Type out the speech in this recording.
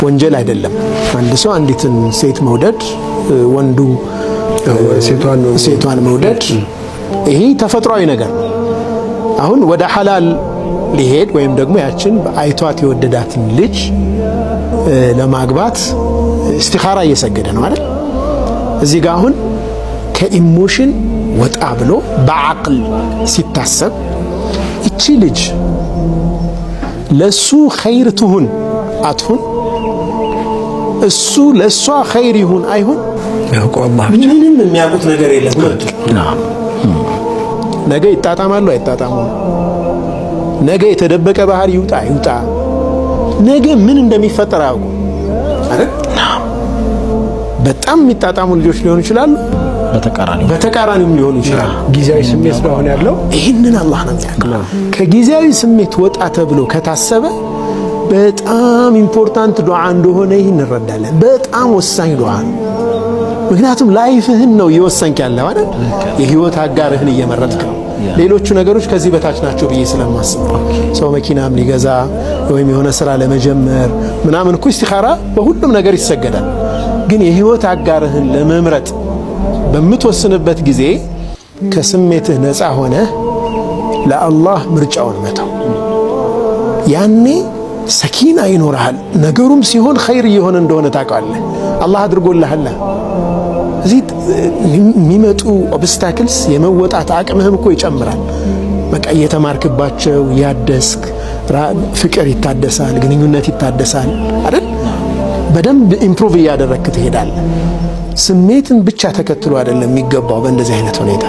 ወንጀል አይደለም። አንድ ሰው አንዲትን ሴት መውደድ፣ ወንዱ ሴቷን መውደድ ይሄ ተፈጥሯዊ ነገር ነው። አሁን ወደ ሐላል ሊሄድ ወይም ደግሞ ያችን አይቷት የወደዳትን ልጅ ለማግባት እስቲኻራ እየሰገደ ነው አይደል? እዚህ ጋር አሁን ከ emotion ወጣ ብሎ በአቅል ሲታሰብ እቺ ልጅ ለሱ ኸይር ትሁን አትሁን፣ እሱ ለእሷ ኸይር ይሁን አይሁን ምንም የሚያውቁት ነገር የለም። ሁለቱ ነገ ይጣጣማሉ አይጣጣሙም፣ ነገ የተደበቀ ባህሪ ይውጣ ይውጣ፣ ነገ ምን እንደሚፈጠር አያውቁም አይደል? በጣም የሚጣጣሙ ልጆች ሊሆኑ ይችላሉ፣ በተቃራኒውም ሊሆኑ ይችላሉ። ጊዜያዊ ስሜት ነው አሁን ያለው። ይህንን አላህ ነው የሚያውቀው። ከጊዜያዊ ስሜት ወጣ ተብሎ ከታሰበ በጣም important ዱዓ እንደሆነ ይህን እንረዳለን። በጣም ወሳኝ ዱዓ ነው። ምክንያቱም life ህን ነው እየወሰንክ ያለው አይደል? የህይወት አጋርህን እየመረጥክ ነው። ሌሎቹ ነገሮች ከዚህ በታች ናቸው ብዬ ስለማስብ ሰው መኪናም ሊገዛ ወይም የሆነ ስራ ለመጀመር ምናምን እኮ ኢስቲኻራ በሁሉም ነገር ይሰገዳል። ግን የህይወት አጋርህን ለመምረጥ በምትወስንበት ጊዜ ከስሜትህ ነፃ ሆነህ ለአላህ ምርጫውን መተው፣ ያኔ ሰኪና ይኖርሃል። ነገሩም ሲሆን ኸይር እየሆነ እንደሆነ ታውቃለህ። አላህ አድርጎልሃል። እዚህ የሚመጡ obstacles የመወጣት አቅምህም እኮ ይጨምራል። በቃ እየተማርክባቸው ያደስክ ፍቅር ይታደሳል፣ ግንኙነት ይታደሳል አይደል? በደንብ improve እያደረግክ ትሄዳለህ። ስሜትን ብቻ ተከትሎ አይደለም የሚገባው በእንደዚህ አይነት ሁኔታ።